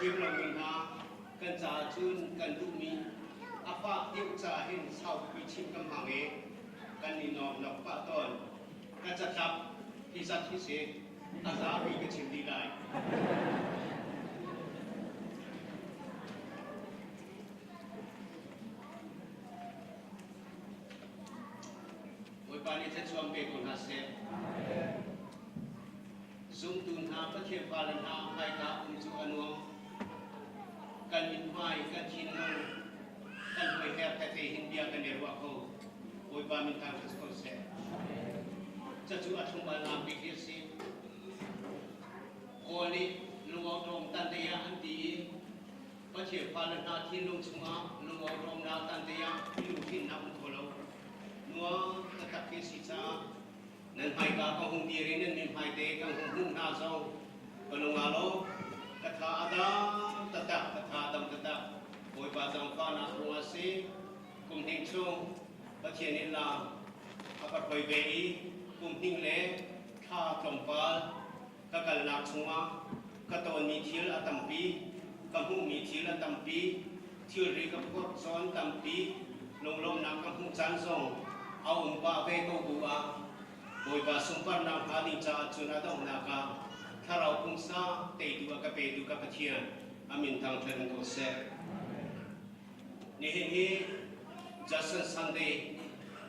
thiam lomi hna kan caah cun kan duhmi a fah deuh caah hin saupi chim kan hmang i kan i nawknok pah tawn. Ka catlap hi zat hi si a zapi ka chim dih lai. Bawipa nih thluachuah pe ko hna seh. Zumtu hna Pathian fale hna hmaika um cu a nuam. Kan mithmai, kan thinlung, kan hoiher tete hin bia kan i ruah ko. Bawipa min thangṭhat ko seh. Cacu a thlum al nak bik hi a si. Kawl nih lungawṭawm tan dei ah an ti i Pathian fale hna thinlung chungah lungawṭawmnak tan dei ah lungthinnak um kho lo. Nuam taktak khi si caah nan hmaika ka hung dir i nan mithmai te ka hung hmuh hna zong ka lung aa lawm. Ka tha a dam taktak, ka tha a dam taktak. Bawipa zaangfahnak ruangah si kum hnih chung Pathian nih lam a ka hruai ve i kum hnih le thla tlawmpal ka kalnak chungah ka tonmi thil a tampi, ka hmuhmi thil a tampi, thilri ka phurh zawn tampi, lunglawmhnak ka hmuh caan zong a um pah ve ko bu ah Bawipa sunparnak hnga ding caah cun a donghnak ah thlarau pumsa teitu a ka petu ka Pathian a min thangṭhat in ko seh. Nihin hi Judson Sunday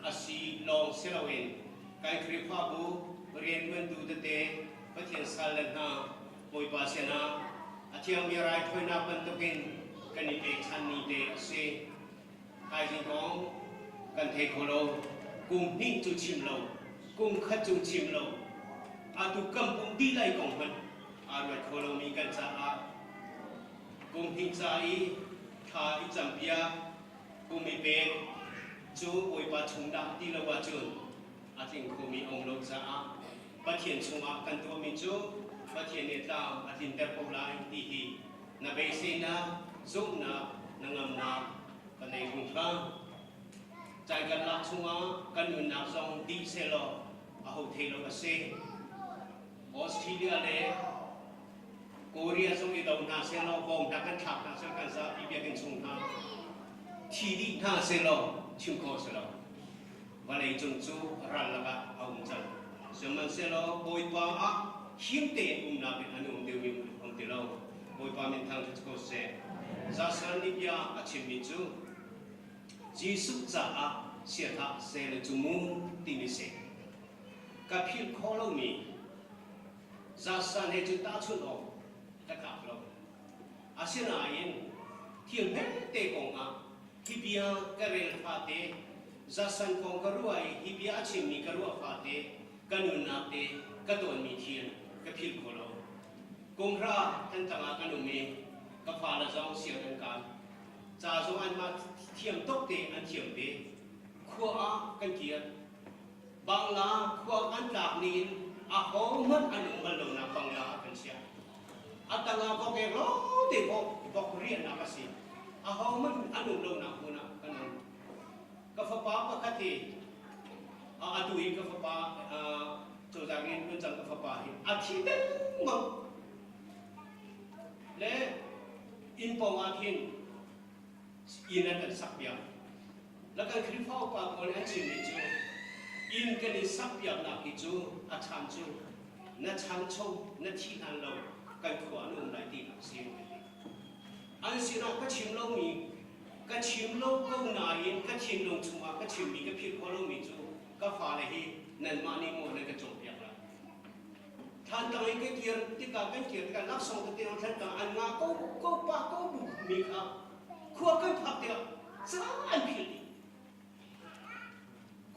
a si lawng si loin kan Khrihfabu rianṭuantu tete Pathian salle hna Bawipa sinah a thiangmi raithawinak bantukin kan i pekchanmi te a si. Thaizing kong kan thei kho lo. Kum hnih cu chim lo, kum khat cu chim lo. Atu kam pum dih lai kong hmanh aa ruat kho lomi kan caah kum hnih ca i thla i campiak kum i pek cu Bawipa chung dah ti lo ahcun a tling khomi a um lo caah Pathian chungah kan tuahmi cu Pathian nih tlam a tlinter ko lai ti hi na beiseinak, zumhnak, na ngamnak ka nei hringhran. Caan kan lak chungah kan nunnak zong dih sehlaw aho thei lo a si. Australia le Korea zong i do hna sehlaw bom hna kan thlak hna seh kan zapi biakinn chung hna thi dih hna sehlaw chim kho si lo. Vawlei cung cu ral lakah a um cang. Sihmanhsehlaw Bawipa ah him tein umnak in an um deuhmi um ti lo. Bawipa min thangṭhat ko seh. Zasal nih bia a chimmi cu Jesuh caah sia hlah seh cu mu timi si. Ka philh khawh lomi Zasan he cun tahchunh awk ka tlak lo. Asinain thil hmete kongah hi bia ka rel fate, Zasan kong ka ruah i hi bia a chimmi ka ruah fate, ka nunnak te ka tawnmi thil ka philh kho lo. Kumhra Thantlang ah kan um i ka fale zong sianginn kai. Ca zong anmah thiam tuk te an thiam ve. Khua ah kan kir. Bangla khua kan tlak ni in ahohmanh an um bal lonak Bangla ah kan chiah. A tangah vok ek lawngte vok vok riahnak a si. Ahohmanh an um lonak hmun ah kan um. Ka fapa pakhat hi atu hi ka fapa cozah in tuan cang ka fapa hi a thi lengmang. Le inn pawng ah khin inn an kan sak piak. La kan Khrihfa upa pawl nih an chimmi cu inn kan i sakpiaknak hi cu a chan cu na chancho na thi hlan lo kan khua an um lai tinak a si an ti. An sinah ka chim lomi ka chim lo ko nain ka thinlung chungah ka chimmi ka philh khawh lomi cu ka fale hi nanmah nih maw nan ka cawnpiak lai. Thlantlang in ka kir tikah kan kir tikah laksawng tete thlantlang an ngah ko ko pa ko bu mi kha khua kan phak tikah ca an philh dih.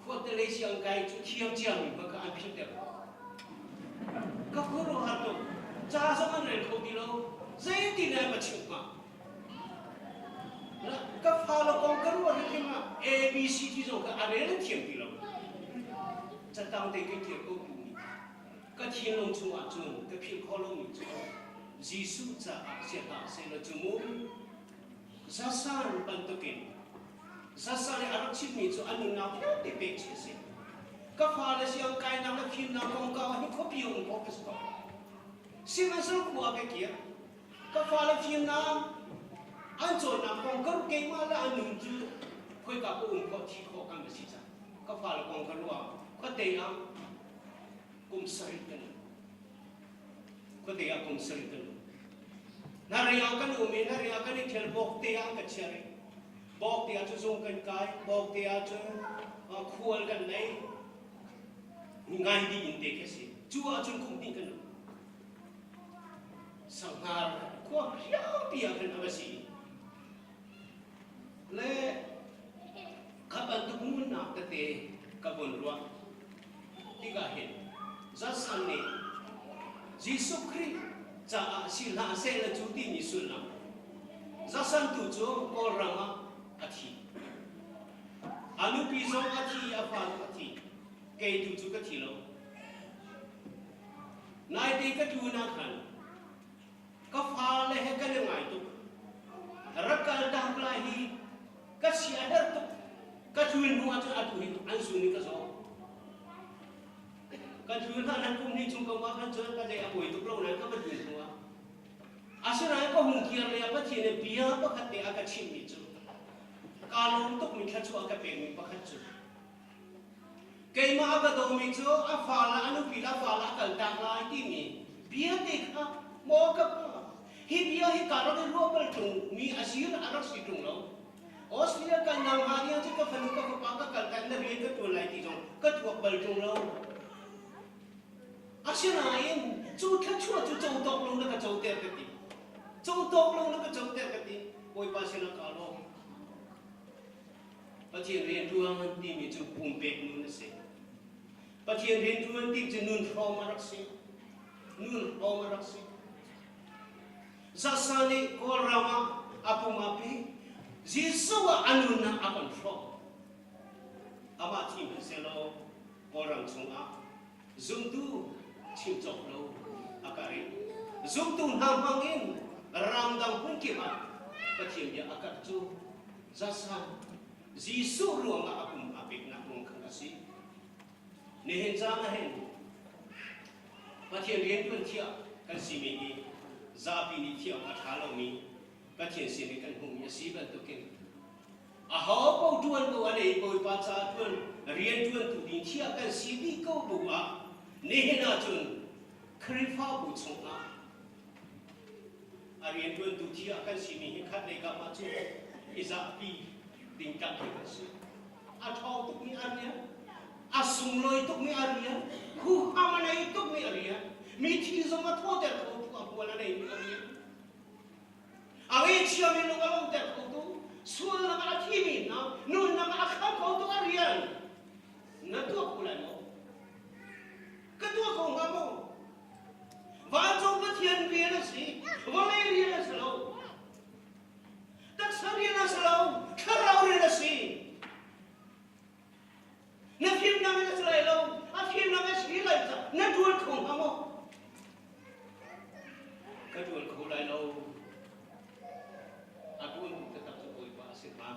Khuate lei siang kai cu thiam ciami hmanh kha an philh deuh. Ka khuaruahhar tuk. Ca zong an rel kho ti lo. Zeitin dah ka chimh hnga? Ka fale kong ka ruah hrimhrim ah A, B, C ti zong kha a rel an thiam ti lo. Catang te ka kir ko timi ka thinlung chungah cun ka philh khawh lomi cu Jesuh caah si hlah sehlaw cu mu Zasan bantukin Zasan i a rak chimmi cu a nunnak vialte pek chih a si. Ka fale siang kainak le fimnak kongkau ah hi khuapi um khawh ka si ko. Sihmanhsehlaw khua ka kir. Ka fale fimnak an cawnnak kong ka keimah le an nun cu khoika ka um khawh thi khawh kan va si cang. Ka fale kong ka ruah khuate ah kum sarih kan um. Khuate ah kum sarih kan um. Hnarei ah kan um i hnarei ah kan i ṭhial bawkte ah an ka chiah rih. Bawkte ah cu zung kan kai, bawkte ah cun khual kan nei. Ngai dih in te khi a si. Cu ahcun kum hnih kan um. Sanghar khua hriangpi ah khan a va si. Le kha bantuk nunnak tete ka vun ruah tikah hin Zatsan nih Jesuh Khrih caah si hlah seh la cu timi sullam Zatsan tu cu Kawlram ah a thi. A nupi zong a thi, a fa zong a thi. Kei tu cu ka thi lo. Naite ka ṭun ah khan ka fale he kan i ngai tuk. Rak kal tak lai hi ka sia herh tuk. Ka tlun hnu ahcun atu hi an zun i ka zaw. Ka tlun hlan han kum hnih chung ko ah khan cun ka zei a buai tuk lo nain ka va tlun hnu ah. Asinain ka hung kir lei ah Pathian nih bia pakhat te a ka chimhmi cu kaa lawm tukmi thluachuah a ka pekmi pakhat cu Keimah a ka dawmi cu a fa le a nupi le a fa le a kaltak lai timi bia te kha maw ka pa hi bia hi ka rak i ruah bal ṭung mi a si a rak si ṭung lo. Australia kal nak hnga ding cu ka fanu ka fapa ka kaltak na rian ka ṭuan lai ti zong ka tuak bal ṭung lo. Asinain cu thluachuah cu co tawk lo na ka coter ka ti. Co tawk lo na ka coter ka ti. Bawipa sinah kaa lawm. Pathian rianṭuan timi cu pumpek nun a si. Pathian rianṭuan ti cu nun hrawm a rak si. Nun hrawm a rak si. Zasa nih Kawlram ah a pum a pe. Jesuh ah a nunnak a kan hrawm. Amah thi hmanhsehlaw Kawlram chungah zumtu chim cawk lo a karh i zumtu hna hmangin ramdang hmunkip ah Pathian bia a karh cu zasan Jesuh ruangah a pum aa peknak ruang khan a si. Nihin caan ah hin Pathian rianṭuan thiah kan simi hi zapi nih thiah awk a ṭha lomi Pathian sin i kan hmuhmi a si bantukin aho paoh ṭuan ko a nei Bawipa caah ṭuan rianṭuantu ding thiah kan si dih ko bu ah nihin ahcun Khrihfabu chungah a rianṭuantu thiah kan simi hi khat lei kam ah cun i zahpi ding tak hi kan si. A ṭhawng tukmi a rian, a sunglawi tukmi a rian, huham a nei tukmi a rian, mithi zong a thawter khotu a hmual a neimi a rian. A ngaihchiami lung a lawmhter khotu, sualnak ah a thimi hna, nunnak ah a khamh khotu a rian na tuah ko lai maw? Ka tuah ko hnga maw? Vancung Pathian rian a si, vawlei rian a si lo. Taksa rian a si lo, thlarau rian a si. Na fimnak in a si lai lo, a fimnak a si lai ca na ṭuan kho hnga maw? Ka ṭuan kho lai lo. A ṭuantu taktak cu Bawipa a si hnga.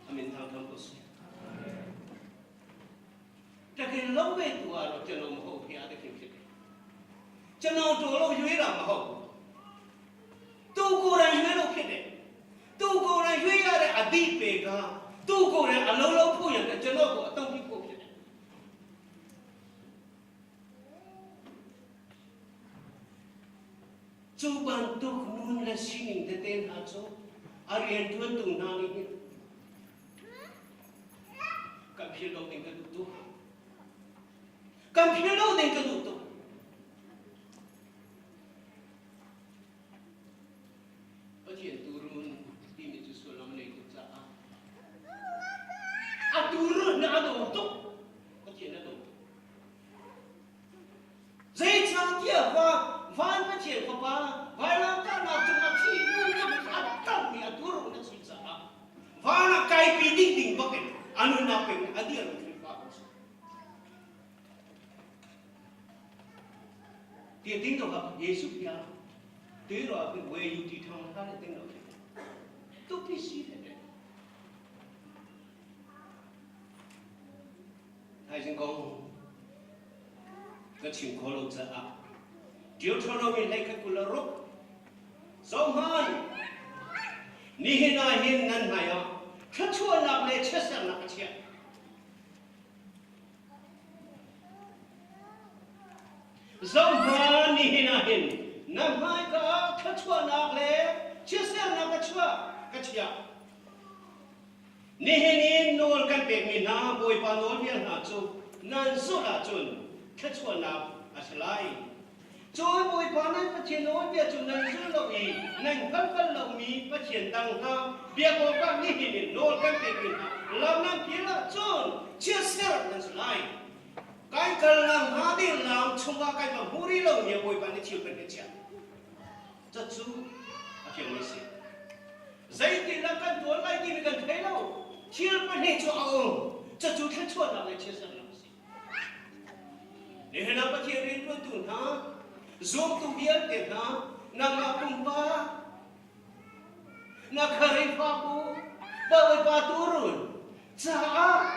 Amin thangthang ko seh. တကယ်လုံးမဲ့သူကတော့ကျွန်တော်မဟုတ်ဖရားသခင်ဖြစ်တယ်ကျွန်တော်တော်လို့ရွေးတာမဟုတ်ဘူးသူကိုယ်တိုင်ရွေးလို့ဖြစ်တယ်သူကိုယ်တိုင်ရွေးရတဲ့အတိပေကသူကိုယ်တိုင်အလုံးလုံးဖို့ရတယ်ကျွန်တော်ကိုအတုံးပြဖို့ဖြစ်တယ် Cu bantuk nun le sining tete hna cu a rianṭuantu hna nih hin kan philh lo ding ka duh tuk. Kan philh lo ding ka duh tuk. Pathian tuurun timi cu sullam a nei tuk caah a tuurun a dawh tuk. Pathian a dawh tuk. Zeicahtiah van Pathian Fapa vailamtahnak cungah thih nunnak a tammi a turung na si caah van ah kaipi ding ding bakin a nunnak peng a dirmi Khrihfa kan si. Ti ding lo ha Jesuh bia ti ro ah we yu ti thang ha le ding lo tu pi si le Thaizing kong ka chim khawh lo caah Deuteronomy 26. Zohhmanh, nihin ah hin nan hmaiah thluachuahnak le chiatsernak a chiah. Zohhmanh, nihin ah hin na hmaika ah thluachuahnak le chiatsernak ka chuah ka chiah. Nihin i nawl kan pekmi hna Bawipa nawlbia hna cu nan zulh ahcun thluachuahnak a si lai. Cun Bawipa nan Pathian nawlbia cu nan zul lo i nan hngalh bal lomi pathian dang hna biak awkah nihin in nawl kan pekmi hna lam nan kil ahcun chiatserh nan si lai. Kai kal lam hnga ding lam chungah kai va hmu rih lomi Bawipa nih thil kan chiah. Cucu a fiangmi a si. Zeitindah kan tuan lai timi kan thei lo. Thil pahnih cu a um. Cucu thluachuahnak le chiatserhnak a si. Nihin ah Pathian rianṭuantu hna, zumtu vialte hna, nangmah pumpak, na Khrihfabu, Bawipa tuurun caah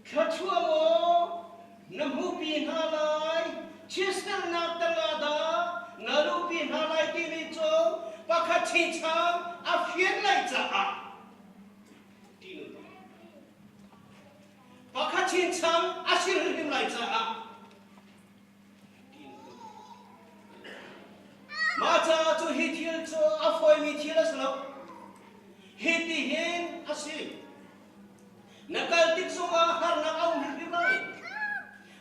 thluachuah maw na hmuhpi hna lai, chiatserhnak tangah dah na luhpi hna lai timi cu pakhat chinchan a fian lai caah ṭih nun Pakhat chinchang a si hrimhrim lai caah mah caah cu hi thil cu a fawimi thil a si lo. Hi ti hin a si. Na kal tik zongah harnak a um hrimhrim lai.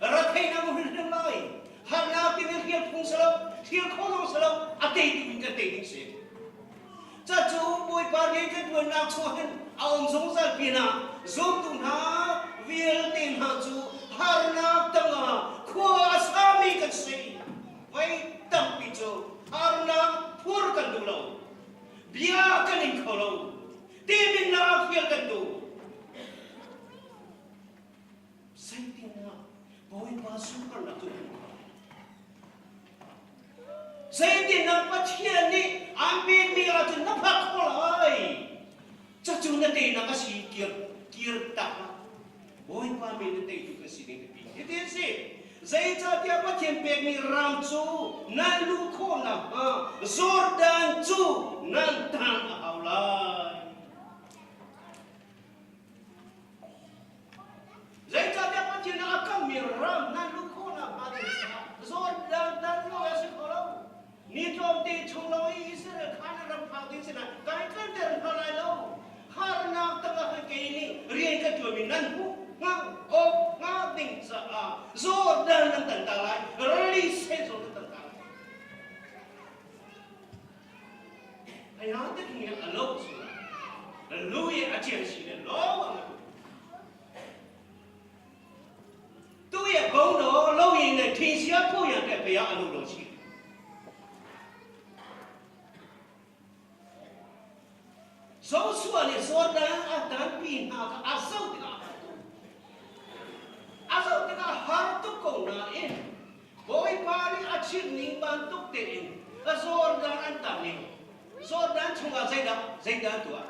Retheihnak a um hrimhrim lai. Harnak timi hrial phung si lo, hrial kho zong si lo, a teitu in kan tei ding si. Cucu Bawipa rian kan ṭuannak chungah hin a um zungzal pinah zumtu hna vialte hna cu harnak tangah khua a sami kan si. Voi tampi cu harnak phur kan duh lo. Bia kan ing kho lo. Timinnak fial kan duh. Zeitindah Bawipa sunparnak cu hmuh khawh? Zeitindah Pathian nih aan pekmi ahcun na phak khawh lai? Cucu na teinak a si kir kir tak hlah. Bawipa mi na teitu kan si ding biapi. Hitin si. Zeicahtiah Pathian pekmi ram cu nan luh khawh nakhnga Jordan cu nan tan a hau lai. Zeicahtiah Pathian nih a kammi ram nan luh khawh nakhnga ding caah Jordan dan lo a si kho lo. Ni tlawmte chung lawng i Israel kha na ram phak ding sinah kai tlenter hna lai lo. Harnak tangah khan kei nih rian ka ṭuanmi nan hmuh hnga awk hnga ding caah Jordan nan tan ta lai, rili sen zong nan tan ta lai. Haya te king a lo chu lu ye a chian si le lo ang tu ye bong do lo yin le thin sia phu yan te pe ya alu lo chi Joshua nih Jordan a dan pi hna kha a zoh tikah a zoh tikah har tuk ko nain Bawipa nih a chimh ning bantuk tein Jordan an tan i Jordan chungah zeidah zeidah an tuah?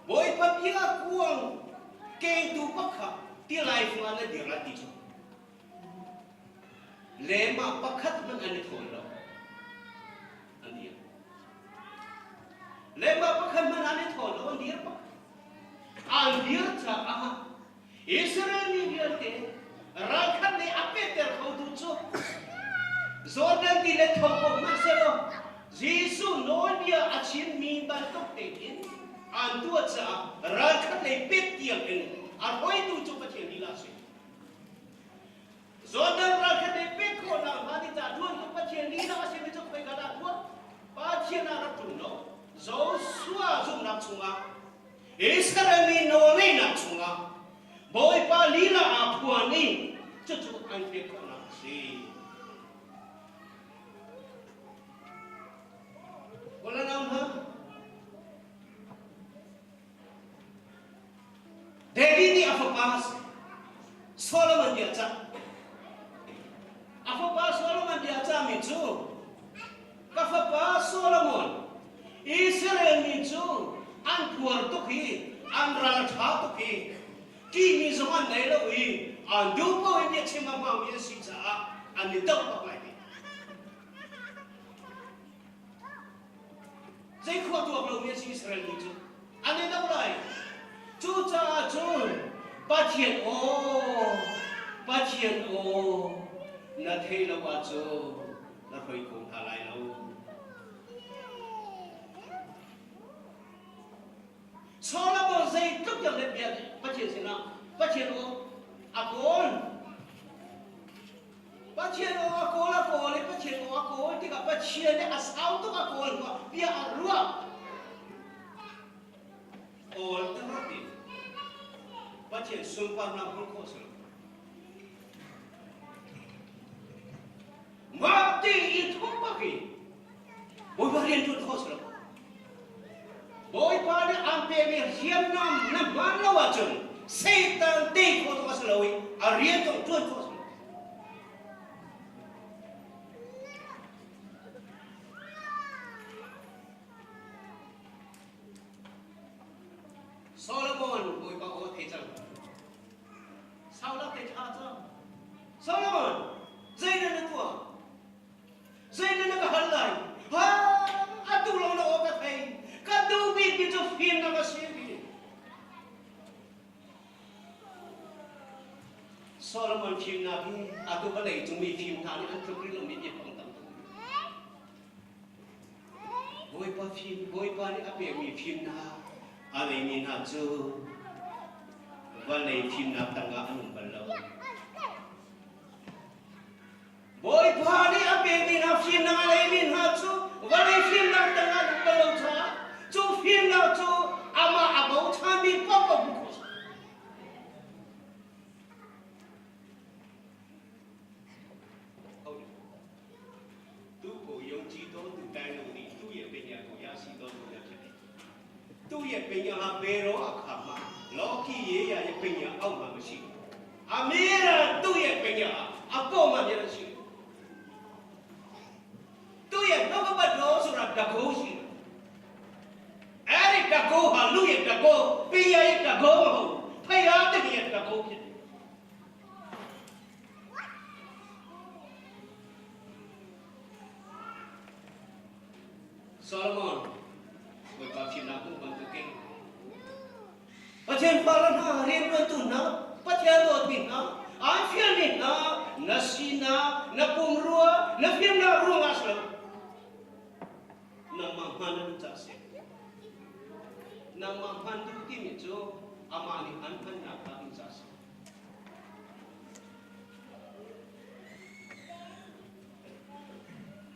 Bawipa bia kuang kengtu pakhat tilai fung ah na dir lai ti cu lema pakhat hmanh an i thawn lo an dir lema pakhat hmanh an i thawn lo an dir pak an dir caah Israel mi vialte ralkhat nih a pehter khotu cu Jordan tilet tho ko hmanh sehlaw Jesuh nawlbia a chimmi bantuk tein an tuah caah ralkhat lei pet tiang in a hruaitu cu Pathian lila a si. Jordan ralkhat lei pet khawhnak hnga ding caah ṭuantu Pathian lila a simi cu khoika dah tuah? Pathian ah rak ṭung lo. Joshua zumhnak chungah Israel mi nawlngeihnak chungah Bawipa lila aa phuan i cucu an pek khawhnak a si. Kawlanau hna, David nih a fapa Solomon bia cah. A fapa Solomon bia cahmi cu Ka fapa Solomon, Israel mi cu an puar tuk i an ral a ṭha tuk i ṭihmi zong an ngei lo i an duh paoh in biachim a hmangmi an si caah an i doh bak lai ti. Zei khua tuak lomi a si Israel mi cu. An i do lai. Cucaah cun Pathian aw, Pathian aw na thei lo ahcun na hroi kho hna lai lo. Solomon zeitluk tiang le bia Pathian sinah Pathian aw a kawl. Pathian aw a kawl a kawl i Pathian aw a kawl tikah Pathian nih a sau tuk a kawl hnuah bia a ruah. Kawl taktak in Pathian sunparnak hmuh khawh si lo. Mah ti i thum bak i Bawipa rian ṭuan khawh si lo. Bawipa nih aan pekmi hriamnam na hman lo ahcun Satan tei khawh zong a si lo i a rian zong ṭuan khawh a si lo. Solomon Bawipa aw thei cang. Saulak te ṭha cang. Solomon, zeidah na tuah? Zeidah na ka hal lai? Ha, atu lo na aw ka thei. Ka duh bikmi cu fimnak a si ti. Solomon fimnak hi atu vawlei cung mi fim hna nih an tluk rih lomi biafang tam tuk. Bawipa fim, Bawipa nih a pekmi fimnak a ngeimi hna cu vawlei fimnak tangah an um bal lo. Bawipa nih a pekmi hna fimnak a ngeimi hna cu vawlei fimnak tangah an um bal lo caah cu fimnak cu amah a bochanmi paohpaoh hmuh khawh a si. သူ့ရဲ့ပညာဟာဘယ်တော့အခါမှလောကီရေးရာရဲ့ပညာအောက်မှာမရှိဘူးအမြဲတမ်းသူ့ရဲ့ပညာဟာအပေါ်မှာများရှိတယ်သူ့ရဲ့နှုတ်ကပတ်တော်ဆိုတာတကုန်းရှိတယ်အဲ့ဒီတကုန်းဟာလူရဲ့တကုန်းပညာရဲ့တကုန်းမဟုတ်ဖယားတကယ်တကုန်းဖြစ်တယ် Solomon Bawipa fimnak hmuh bantukin Pathian fale hna rianṭuantu hna Pathian dawtmi hna aan fialmi hna na sinak na pumrua na fimnak ruangah si lo nangmah hman na duh caah si nangmah hman duh timi cu amah nih an hmannak hnga ding caah si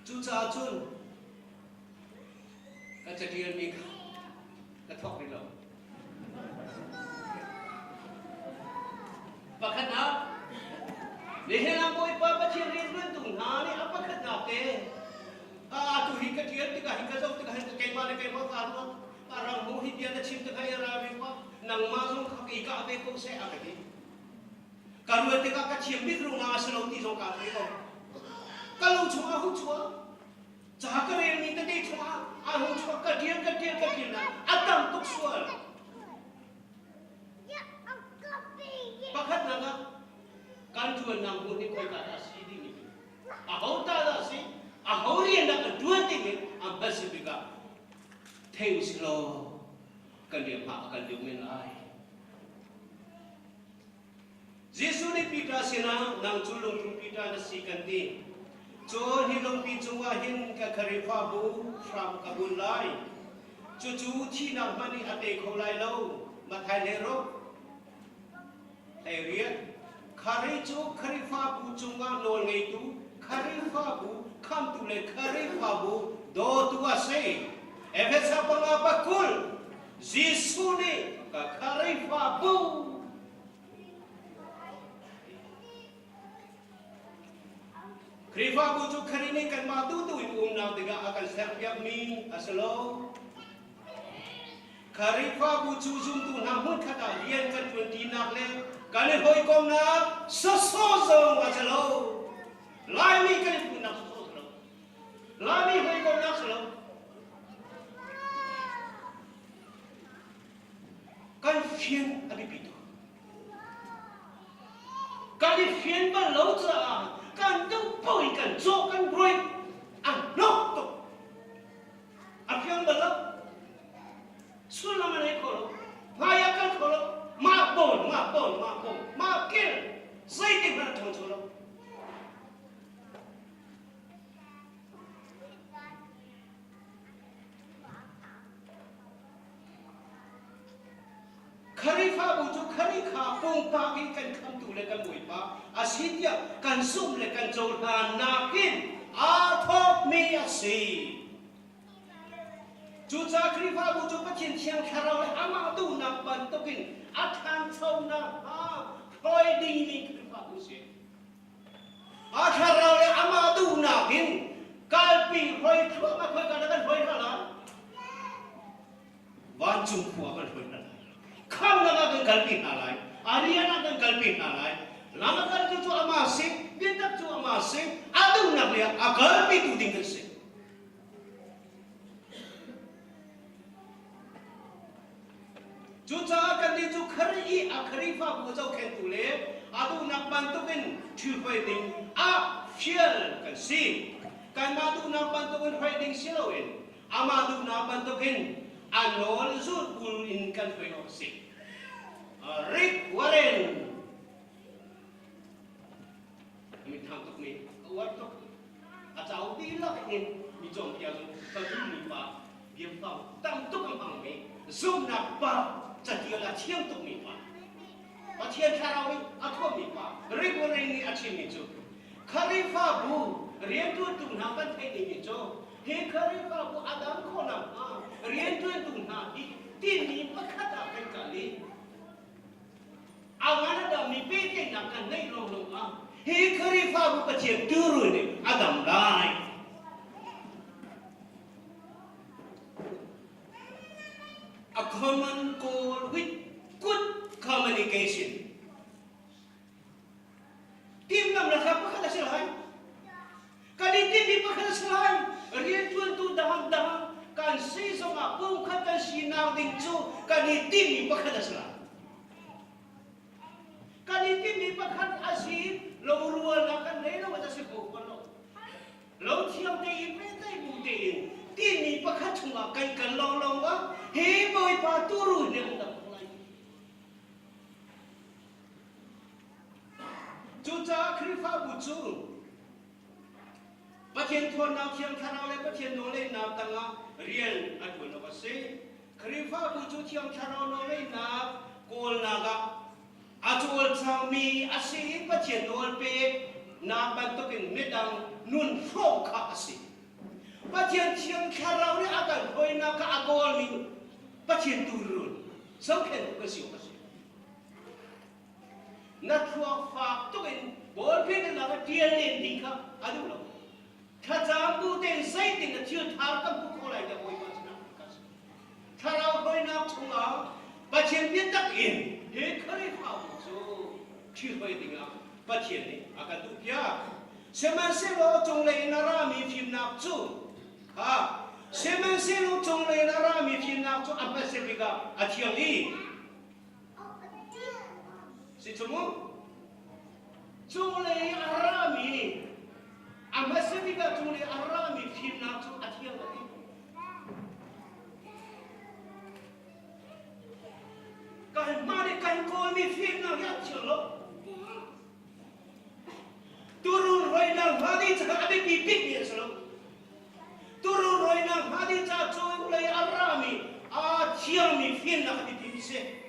Cucaah cun ka caṭialmi kha ka thawk rih lo. Pakhatnak, nihin ah Bawipa Pathian rianṭuantu hna nih a pakhatnak te atu hi ka ṭial tikah hi ka zoh tikah hin keimah le keimah kaa ruat a rang mu hi bia na chim tikah i ralring pah nangmah zong kha i kah ve ko seh a ka ti. Ka ruat tikah ka thiam bik ruangah a si lo ti zong kaa thei ko. Ka lung chungah a hung chuak. Ca ka relmi tete chungah a hung chuak ka ṭial ka ṭial ka ṭial na a tam tuk sual. Pakhatnak ah kan ṭuannak hmun hi khoika dah a si timi aho ta dah a si aho rian dah kan ṭuan timi a hmasa bik ah thei usih law kan rian hma a kal deuh men lai. Jesuh nih Peter sinah nang cu lungthu Peter na si kan ti. Cun hi lungpi cungah hin ka Khrihfabu hram ka bunh lai. Cucu thihnak hmanh nih a tei kho lai lo. Matthai le ruk 18. Khrih cu Khrihfabu cungah nawlngeitu, Khrihfabu khamtu le Khrihfabu dawtu a si. Efesa panga pakul Jesuh nih ka Khrihfabu Khrihfabu cu Khrih nih kanmah duhduh in umnak dingah a kan serpiakmi a si lo. Khrihfabu cu zumtu hna hmunkhat ah rian kan ṭuanṭinak le kan i hawikomnak sawsawh zong a si lo. Laimi kan i pumnak sawsawh a si lo. Laimi hawikomnak si lo. Kan fian a biapi tuk. Kan i fian bal lo caah kan duh paoh in kan cawh kan ruai a hnok tuk. A fiang bal lo. ton, mah pom, mah kel, zeitik hmanh a ṭhangcho lo. Khrihfabu cu Khrihfa pumpak in kan khamtu le kan Bawipa a si tiah kan zumh le kan cohlan nakin aa thawkmi a si. Cucaah Khrihfabu cu Pathian Thiang Thlarau le amah duhnak bantukin a ṭhancho nakhnga hruai dingmi Khrihfabu a si. A thlarau le amah duhnak in kalpi hruai thluahmah khoika dah kan hruai hna lai? Vancung khua kan hruai hna lai. Khamnak ah kan kalpi hna lai. A rian ah kan kalpi hna lai. Lam a kaltu cu amah a si, biatak cu amah a si, a duhnak lei ah a kalpitu ding kan si. Cucaah kannih cu Khrih i a Khrihfabu zohkhenhtu le a duhnak bantukin ṭhihruai ding ah fial kan si. Kanmah duhnak bantukin hruai ding si loin amah duhnak bantukin a nawl zulh in kan hruai awk a si. Rick Warren mi thang tuk mi ka uar tuk a cauk dihlak in mi cawnpiak in ka duhmi pa biafang tam tuk a hmangmi zumhnak pa catial a thiam tukmi pa Pathian thlarau in a thuammi pa Rick Warren nih a chimmi cu Khrihfabu rianṭuantu hna kan theih dingmi cu hi Khrihfabu a dam khawh nakhnga rianṭuantu hna hi timi pakhat ah kan kal i A mi pehtlaihnak kan ngeih lawnglawng ah hi Khrihfabu Pathian turun nih a dam lai. A common goal with good communication. Timhlamhnak kha pakhat a si lai. Kan i timhmi pakhat a si lai. Rianṭuantu dangdang kan si zongah pumkhat kan sinak ding cu kan i timhmi pakhat a si lai. Kan i timhmi pakhat a si lorualnak kan ngei lo a si ko ko lo. Lo thiam tein pehtlaih bu tein timi pakhat chungah kan kal lawnglawng ah hi Bawipa turu nih an dam lai. Cucaah Khrihfabu cu Pathian ṭhawnnak Thiang Thlarau le Pathian nawlngeihnak tangah rian a ṭuan awk a si. Khrihfabu cu Thiang Thlarau nawlngeihnak kawlnak ah a cawlcangmi a si i Pathian nawlpeknak bantukin midang nun hrawm kha a si. Pathian Thiang Thlarau nih a kan hruainak kha a kawlmi Pathian tuurun zohkhenhtu kan si awk a si. Na thluak fak tuk in bawlphen in a ṭial len ding kha a duh lo. Thlacam bu tein zeitin na thil thar kan hmuh khawh lai tiah Bawipa sinah ka si. Thlarau hruainak chungah Pathian biatak in hi Khrihfabu cu ṭhihruai dingah Pathian nih a kan duhpiak. Sihmanhsehlaw cunglei in a rami fimnak cu kha sihmanhsehlaw cunglei in a rami fimnak cu a hmasa bik ah a thiang i Si cu mu. Cunglei a rami, a hmasa bik ah cunglei a rami fimnak cu a thiang a ti. Kanmah nih kan kawlmi fimnak hi a thiang lo. Turun roinak hna ding cu a biapi bikmi a si lo. Turun roinak hna ding caah cunglei a rami a thiangmi fimnak a biapi mi si.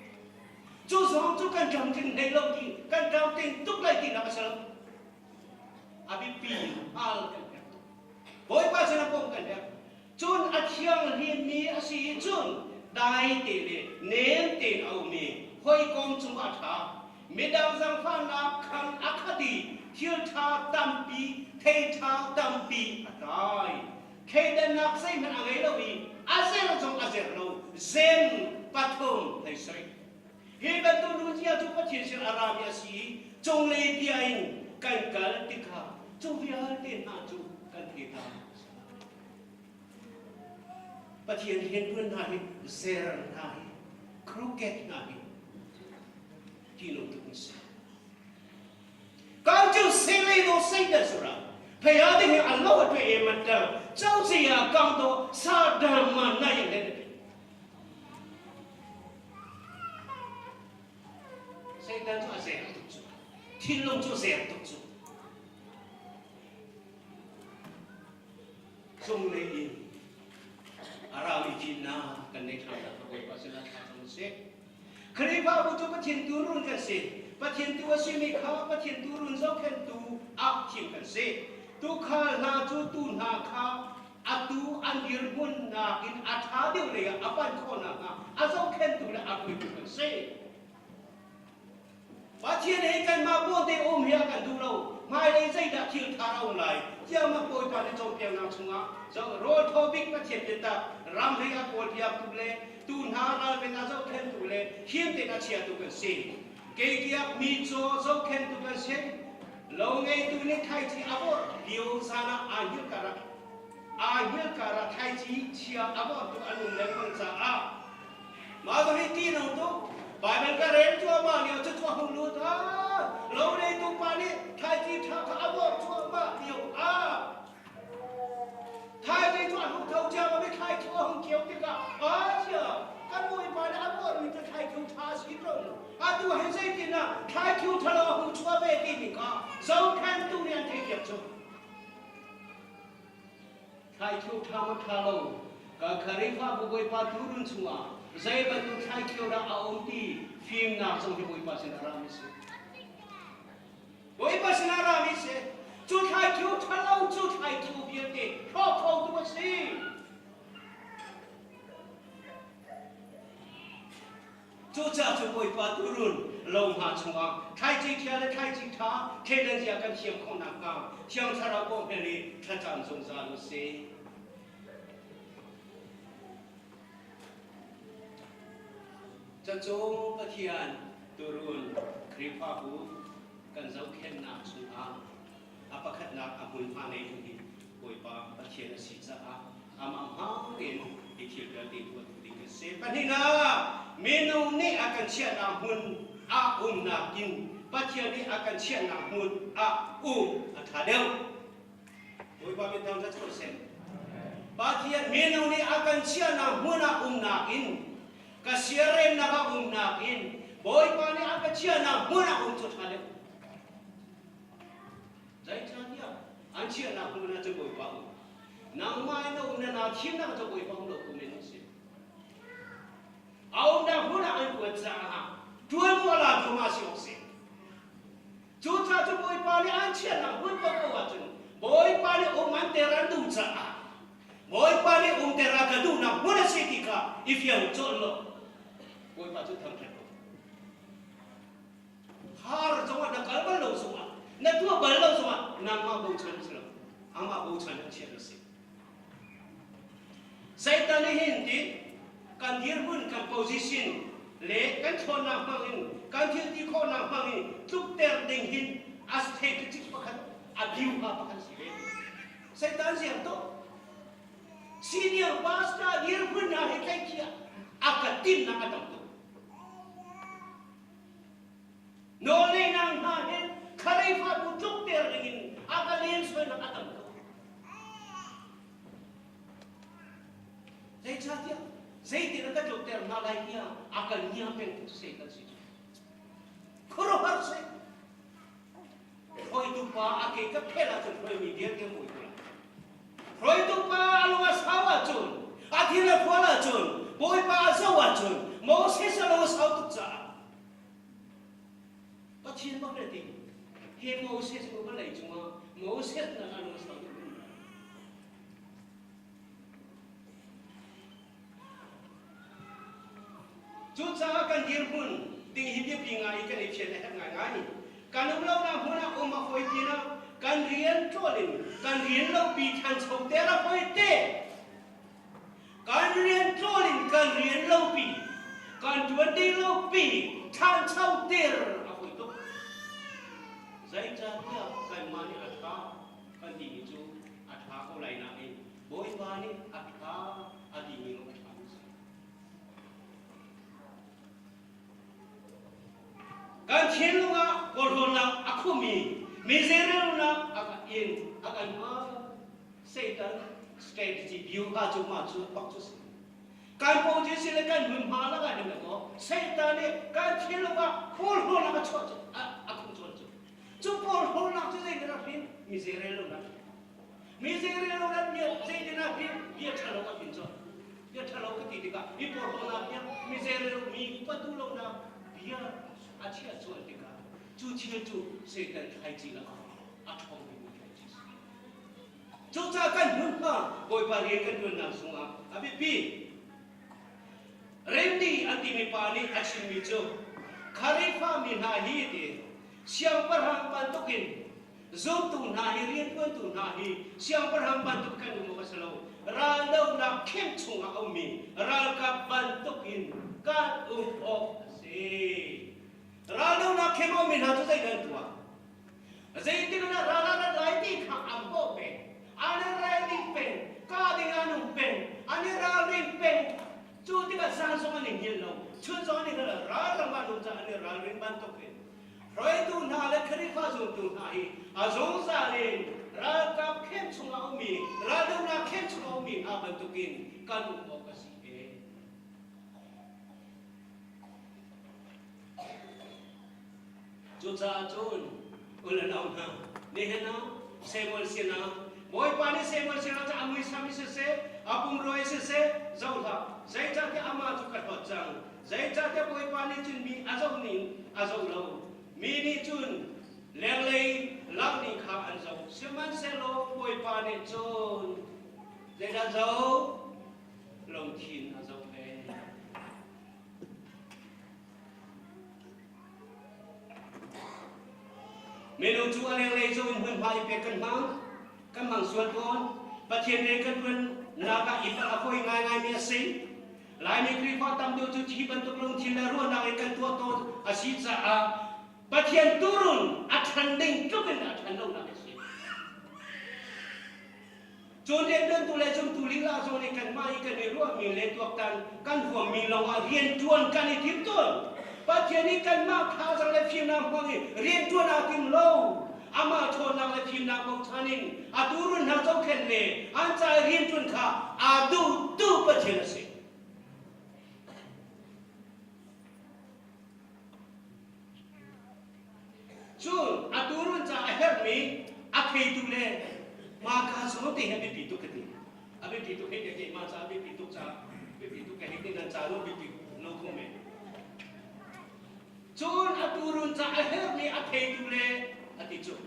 Cu zong cu kan tlamtling hlei lo ti, kan tlamtling tuk lai tinak a si lo. A biapi hal kan herh tuk. Bawipa sinah bawmh kan herh. Cun a thianghlimmi a si i cun dai te le nem tein a um i hawikom cungah a ṭha. Midang zaangfahnak khan a khat i thil ṭha tampi, thei ṭha tampi a tlai. Thleidannak zeihmanh a ngei lo i a zer zong a zer lo. Zem pathum hei soi. Hi bantuk nunzia cu Pathian sin a rami a si i cunglei bia in kan kal tikah cu vialte hna cu kan thei ta. Pathian rianṭuan hna hi zer hna hi crooked hna hi ṭihnung tuk an si. Kan cu selei do sei sura phaya ding hi an lo a e man ter chau si ya kang do sa dam ma na yang den Satan. Thinlung cu zer tuk cu. Cunglei in a rami fimnak kan nei ṭhan nak Bawipa sinah thla cam usih. Khrihfabu cu Pathian tuurun kan si. Pathian tu a simi kha Pathian tuurun zohkhenhtu ah thim kan si. Tuukhal hna cu tuu hna kha atu an dirhmun nakin a ṭha deuh lei ah a panh khawh nakhnga a zohkhenhtu le a hruaitu kan si. Pathian he kanmah pawte um hi a kan duh lo. Hmailei zeidah thil thar a um lai tiah mah Bawipa nih cawnpiaknak chungah rawl thaw bik Pathian biatak ram hlei a kawlpiaktu le tu hna ralven a zohkhenhtu le him tein a chiatu kan si. Keikiak mi caw zohkhenhtu kan si. Lo ngeitu nih thlaici a vorh lio zan ah aa hngilh karah aa hngilh karah thlaici chia a vorhtu an um lengmang caah Mah cu hi ti nung tuk. Baibal ka rel cuahmah lio cu cu a hung lut ah lo neitu pa nih thlaici ṭha kha a vorh cuahmah lio ah thaizing cu a hung tho ciammam i thlaicu a hung kio tikah a cia kan bawipa nih a vorhmi cu thlaicu ṭha a si ṭung. Atu hin zeitin ah thlaicu ṭhalo a hung chuah ve timi kha zohkhenhtu nih an theithiam cu. Thlaithu ṭha maw ṭha lo, ka Khrihfabu Bawipa tuurun chungah zei bantuk thlaithu dah a um ti fimnak zong hi Bawipa sin a rami si. Bawipa sin a rami si. Cu thlaithu ṭha lo cu thlaithu vialte hrawk khotu a si. Cucaah cu Bawipa tuurun lo hna chungah thlaici ṭhia le thlaici ṭha thleidan zia kan thiam khawh nakhnga Thiang Thlarau bawmhel i thlacam zungzal u sih. Cacung Pathian tuurun Khrihfabu kan zohkhenhnak chungah a pakhatnak a hmunhma neitu hi Bawipa Pathian a si caah amah hmang in hi thil vialte tuah duh ding kan si. Pahnihnak, minung nih a kan chiahnak hmun ah umnak in Pathian nih a kan chiahnak hmun ah um a ṭha deuh. Bawipa min thangṭhat ko seh. Pathian minung nih a kan chiahnak hmun ah umnak in ka siaremnak ah umnak in Bawipa nih a ka chiahnak hmun ah um cu ṭha deuh. Zeicahtiah an chiahnak hmun ah cun Bawipa um. Nangmah in na um na naa thimnak cu Bawipa um lo kum in a si. A umnak hmun ah an kuat caah ṭuanvo a la thum ah si awk si. Cucaah cu Bawipa nih an chiahnak hmun paohpaoh ahcun Bawipa nih um an ter an duh caah Bawipa nih um ter a ka duhnak hmun a si ti kha i fiang colh law Bawipa cu thangṭhat ko. Har zongah na kal bal lo zongah na tuah bal lo zongah nangmah bochan si lo amah bochan in chiah na si. Satan nih hin ti kan dirhmun kan position le kan ṭhawnnak hmang in kan thil ti khawhnak hmang in tlukter ding hin a strategic pakhat a view ha pakhat si ve. Satan ziang to senior pastor dirhmun hna hi tlaihkhia a ka timnak a tam tuk. Nawlneinak hna he Khrihfabu tlukter dingin a ka lensuainak a tam tuk. Zeicahtiah zeitin a ka tlukter hna lai tiah a kan ngia peng tu Satan si cu. Khuaruahhar si. Hruaitu pa a ke ka phel ahcun hruaimi vialte mui ko lai. Hruaitu pa a lung a sau ahcun, a thil a fual ahcun, Bawipa a zoh ahcun, Moses a lung a sau tuk caah Pathian bak le ti he Moses mu vawlei cungah Moses na a lung a sau tuk Cucaah kan dirhmun ding hi biapi ngai i kan i fian a herh ngaingai. Kan um lonak hmun ah um a fawi pinah kan rian ṭuan in kan rian lopi ṭhancho ter a fawi te. Kan rian ṭuan in kan rian lopi kan ṭuan ding lopi ṭhancho ter a fawi tuk. Zeicahtiah kanmah nih a ṭha kan timi cu a ṭha ko lai nain Bawipa nih a ṭha a timi lawng a ṭhami a si. Kan thinlung ah kawlhawnnak a khumi mizeirelonak a kan in a kan hma Satan strategy view ha cu ma cu pak cu si. Kan position le kan hmunhma lakah hin ko Satan nih kan thinlung ah kawlhawnnak a chuah cu a khum chuan cu. Cu porhlawtnak cu zeitin a hrin? Mi zeirel lonak. Mi zeirel lonak bia zeitin a hrin? Bia ṭhalo a hrin colh. Bia ṭhalo ka ti tikah mi porhlawtnak bia, mi zeirel mi upat duh lonak bia a chiah sual tikah cu thil cu Satan thlaici lakah a ṭhawng bikmi thlaici a si. Cucaah kan hmunhma Bawipa rian kan ṭuannak chungah a biapi. Randy an timi pa nih a chimmi cu Khrihfa mi hna hi ti siangpahrang bantukin zumtu hna hi rianṭuantu hna hi siangpahrang bantuk kan um awk a si lo. Raldohnak camp chungah a ummi ralkap bantukin kan um awk a si. Raldohnak camp a ummi hna cu zeidah an tuah? Zeitik na ral ah rat lai ti kha an bawh peng. An i ralring peng. Ka ding an um peng. An i ralring peng. Cu tikah zan zong an i hngilh lo. Chun zong an i hngilh lo. Ralram an um caah an i ralring bantuk in hruaitu hna le Khrihfa zumtu hna hi a zungzal in ralkap camp chungah ummi, raldohnak camp chungah ummi hna bantukin kan um awk a si e. Cucaah cun u le nau hna, nihin ah Samuel sinah Bawipa nih Samuel sinah cu a muisam in siseh, a pumrua in siseh, zoh hlah, zeicahtiah amah cu ka hlawt cang. Zeicahtiah Bawipa nih cun mi a zoh ning a zoh lo. Mi nih cun lenglei langhning kha an zoh. Sihmanhsehlaw Bawipa nih cun zeidah zoh? Lungthin a zoh ve. Minung cu a lenglei cu in hmunhma i pek kan hmang. Kan hmang sual tawn. Pathian rian kan ṭuannak ah i palh a fawi ngaingaimi a si. Laimi Khrihfa tam deuh cu thi bantuk lungthin le ruahnak in kan tuah tawn a si caah Pathian tuurun a ṭhan ding tluk in a ṭhan lonak a si. Cun rianṭuantu le zumtu lila zong nih kanmah i kan i ruahmi le tuaktan kan huammi lawngah rianṭuan kan i tim tawn. Pathian nih kanmah thazaang le fimnak hmang in rianṭuan aa tim lo. Amah ṭhawnnak le fimnak bochan in a tuurun hna zohkhenh le an ca i rianṭuan kha aa duhtu Pathian a si. Cun a tuurun ca a herhmi a theitu le mahka zong te hi a biapi tuk ka ti. A biapi tuk hei ti keimah ca a biapi tuk ca biapi tuk ka hei ti nan ca lo biapi lo kho men. Cun a tuurun ca a herhmi a theitu le a ti cu.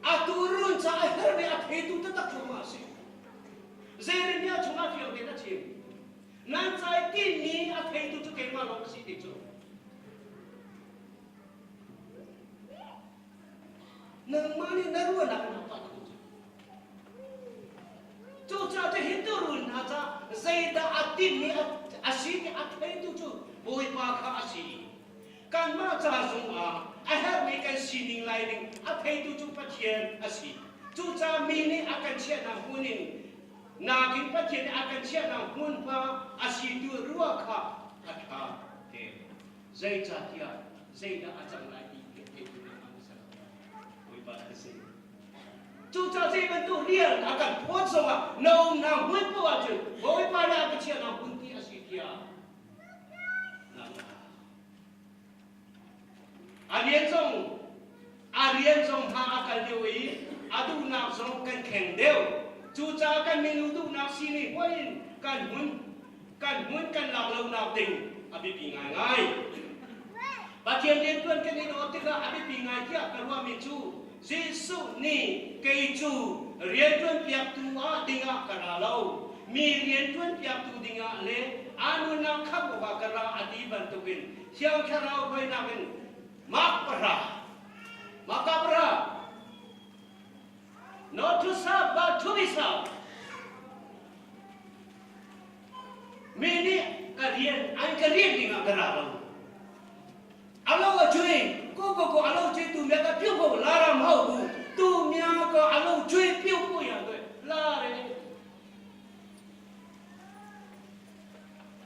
A tuurun ca a herhmi a theitu taktak cu mah a si. Jeremiah chungah fiang tein a chim. Nan ca i tinhmi a theitu cu keimah lawng ka si ti cu. Nangmah nih na ruahnak in tuah tu cu. Cucaah cu hi turun hna ca zeidah a timhmi a si ti a theitu cu Bawipa kha a si. Kanmah ca zongah a herhmi kan sining lai ding a theitu cu Pathian a si. Cucaah mi nih a kan chiahnak hmun in nakin Pathian nih a kan chiahnak hmunhma a si tu ruah kha a ṭha te. Zeicahtiah zeidah a cang lai ti hi a theitu nangmah na si lo. Bawipa ka si. Cucaah zei bantuk rian a kan phawt zongah na umnak hmun paoh ahcun Bawipa nih a ka chiahnak hmun ti a si tiah A rian zong a rian zong hma a kal deuh i a duhnak zong kan kheng deuh. Cucaah kan minu duhnak sining huai in kan hmun kan hmun kan lak lonak ding a biapi ngaingai. Pathian riantuan kan i dawt tikah a biapi ngai tiah ka ruahmi cu Jesuh nih kei cu riantuan piaktu ah dingah ka ra lo, mi riantuan piaktu dingah le aa nunnak khamh awkah ka ra a ti bantukin Thiang Thlarau hruainak in Mark pahra, Marka pahra, not to serve but to be served. Mi nih ka rian an ka rian dingah ka ra lo. Alo a chui ko ko ko alo chui tu mia ka piu ko la ram hau bu tu mia ko alo chui piu ko ya doi la re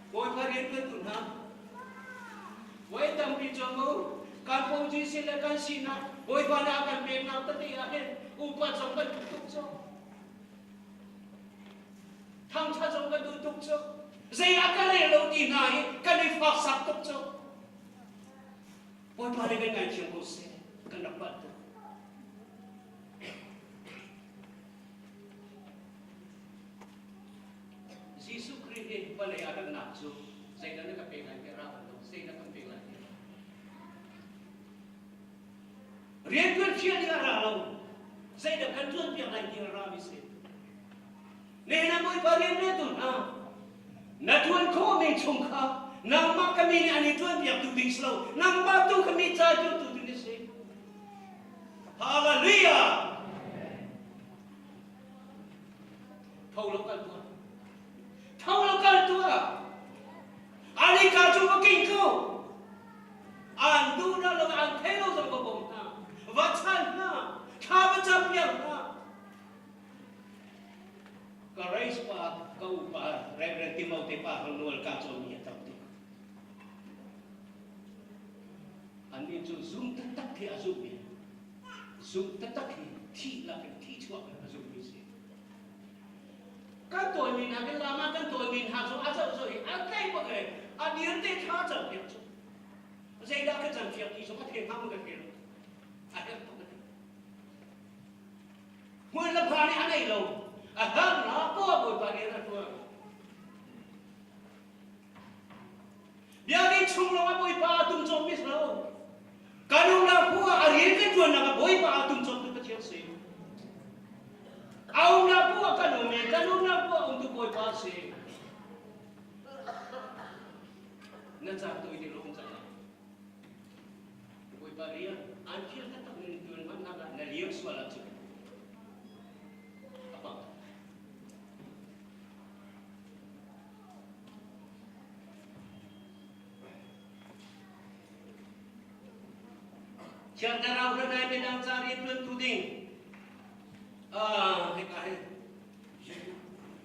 Bawipa rian kan tu hna voi tampi cu mu kan pongci sin le kan sinak Bawipa nih a kan peknak tete ah hin upat zong kan duh tuk cu thangṭhat zong kan duh tuk cu zei ah ka rel lo ti hna hi kan i faksak tuk cu Bawipa nih kan ngaithiam ko seh. Kan rak palh tuk. Jesuh Khrih nih vawlei a ratnak cu zeidah na ka pek lai tiah ra bantuk zeidah kan pek lai tiah riantuan fial ding a ra lo zeidah kan tuan piak lai ti a ra mi si Nihin ah Bawipa rianṭuantu hna, na ṭuan khawhmi chung kha nangmah ka mi nih an i ṭuanpiaktu ding si lo, nangmah tu kha mi ca ṭuantu ding na si. Hallelujah! Tho lo kal tuah. Tho lo kal tuah. Ali ka cu va king ko. An duh na lo an thei lo zong va bawm hna. Va chan hna. Thla va cam piak hna. Ka race pa ka upa Reverend Timote pa hang nual ka cawnmi a tam tuk. Annih cu zum taktak khi a zummi, zum taktak hi thih lak in thi chuak in a zummi si. Kan tawimi hna kan lama kan tawimi hna cu a zoh zoh i a tlai bak e a dir te thla cam piak cu. Zeidah ka cam piak ti zong a thei hnga maw ka thei lo. A herh tuk a ti. Hmun le pha nih a nei lo. A harnak poah Bawipa nih a tuah. Biakinn chung lawngah Bawipa a tum cawm mi si lo. Kan umnak phu ah a rian kan ṭuannak ah Bawipa a tum cawmtu Pathian si. A umnak phu ah kan um i kan umnak phu ah umtu Bawipa si. Na caan tawi te lawng cang lai. Bawipa rian an thil taktak in tuan hmanhnak ah na liam sual ahcun a pang. Thiang Thlarau hranai midang ca rian tuantu ding ah hika hi